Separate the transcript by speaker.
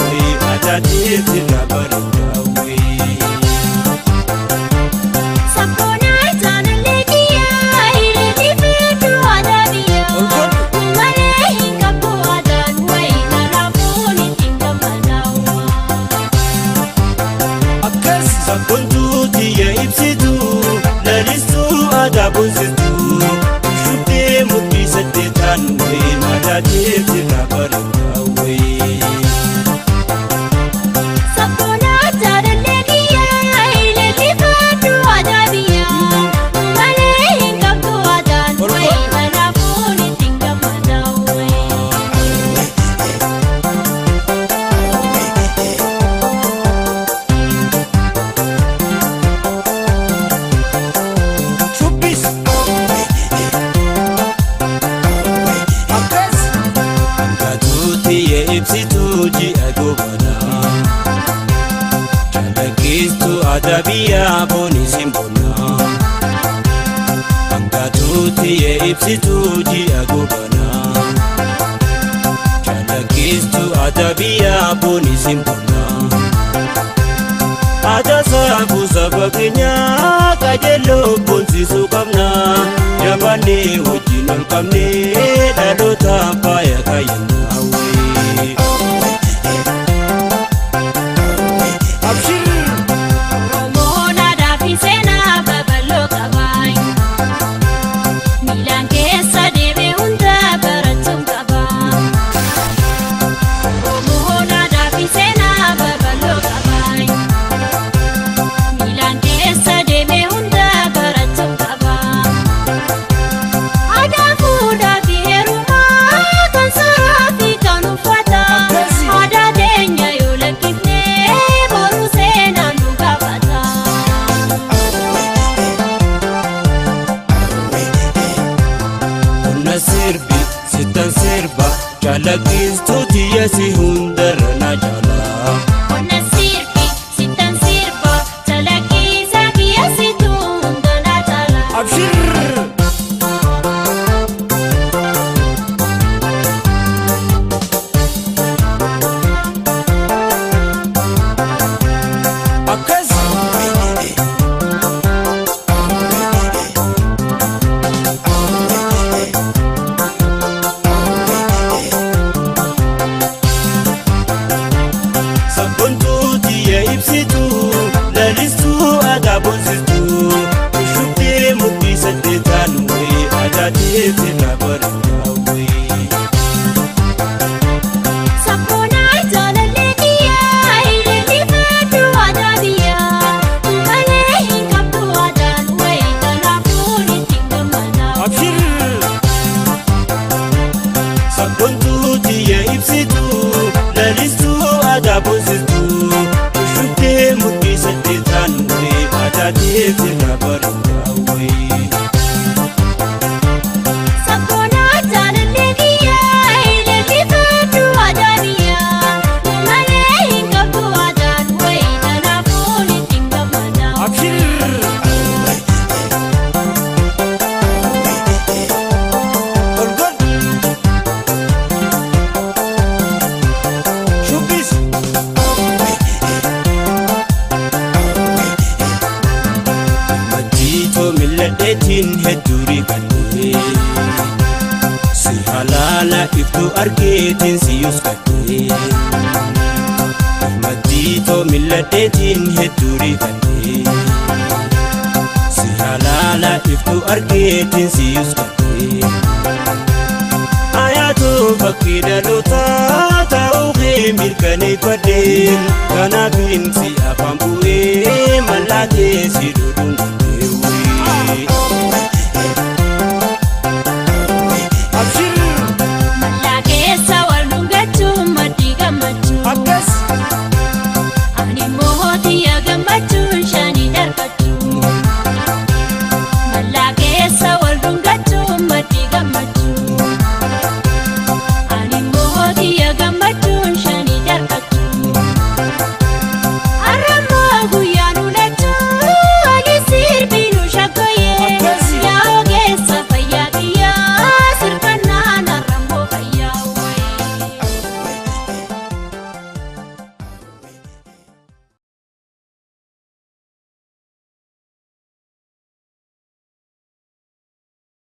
Speaker 1: wayii adaateef irraa bareedaa wayii.
Speaker 2: Sabboonaa jaalallee kiyyaa hiriirri fiduu aadaa biyyaa. Malee hin qabu aadaan wayii kanaafuu ittiin gammadaawaa.
Speaker 1: Akkas sabboontuu tiyya ibsitu lalistuu aadaa boonsitu shubbee mudhii saddeetaan wayii madaateef irraa bareedaa wayii.
Speaker 2: Sabboonaa jaalallee kiyyaa hiriirri fiduu aadaa biyyaa. Malee hin qabu aadaan wayii kanaafuu ittiin gammadaawaa.
Speaker 1: Shubbis. Akkas. Hangatuu tiyya ibsituu ji'a gobanaa. Calaqqistu aadaa biyyaa booni simbonaa. Hangatuu tiyya ibsituu ji'a gobanaa. Calaqqistu aadaa biyyaa booni simbonaa. Aadaa saafuu saba keenyaa qajeeloo boonsisuu qabna. Jabaannee wajjin ol qabnee dhaloota faaya kaayyannaa wayii. Abshir!
Speaker 2: Oromoon aadaa fi seenaa babal'oo qaba. Miilaan keessa deemee hunda barachuun qaba. Oromoon aadaa fi seenaa babal'oo qaba. Miilaan keessa deemee hunda barachuun qaba. Aadaa fuudhaa fi heerumaa kan saaraa fi kan uffataa. Aadaa teenya yoo lakkifnee boru seenaan nu gaafata.
Speaker 1: Qonna sirbi sittan sirba calaqqistuu tiyya si hundarra na jaalaa.
Speaker 2: Qonna sirbi sittan sirba calaqqisaa kiyyasitu hunda na caala.
Speaker 1: Abshir! Akkas! Sabboontuu tiyya ibsitu lalistuu aadaa boonsistuu shubbee mudhii saddeetaan wayii adaateef irraa bareedaa wayii.
Speaker 2: Sabboonaa jaalallee kiyyaa hiriirri fiduu aadaa biyyaa. Malee hin qabdu aadaan wayii kanaafuu ittiin gammadaawaa.
Speaker 1: Abshir! Sabboontuu tiyya ibsitu lalistuu aadaa boonsistuu shubbee mudhii saddeetaan wayii adaateef irraa bareedaa wayii.
Speaker 2: Sabboonaa jaalallee kiyyaa hiriirri fiduu aadaa biyyaa. Malee hin qabdu aadaan wayii kanaafuu ittiin gammadaawaa.
Speaker 1: Abshir! Ol godh! Shubbis! Majjiitoo mil'adheetiin hedduu riqadhee si halaala iftuu argeetiin si yuskadhee. Majjiitoo mil'adheetiin hedduu riqadhee si halaala iftuu argeetiin si yuskadhee. Ayaatoo fakkii dhalootaa ta'uu kee mirkaneeffadhee kanaafin si afaan bu'ee mallattee si dudungadhee wayii. Abshir!
Speaker 2: Mallaa keessa wal dhungachuun maddii gammachuu.
Speaker 1: Akkas!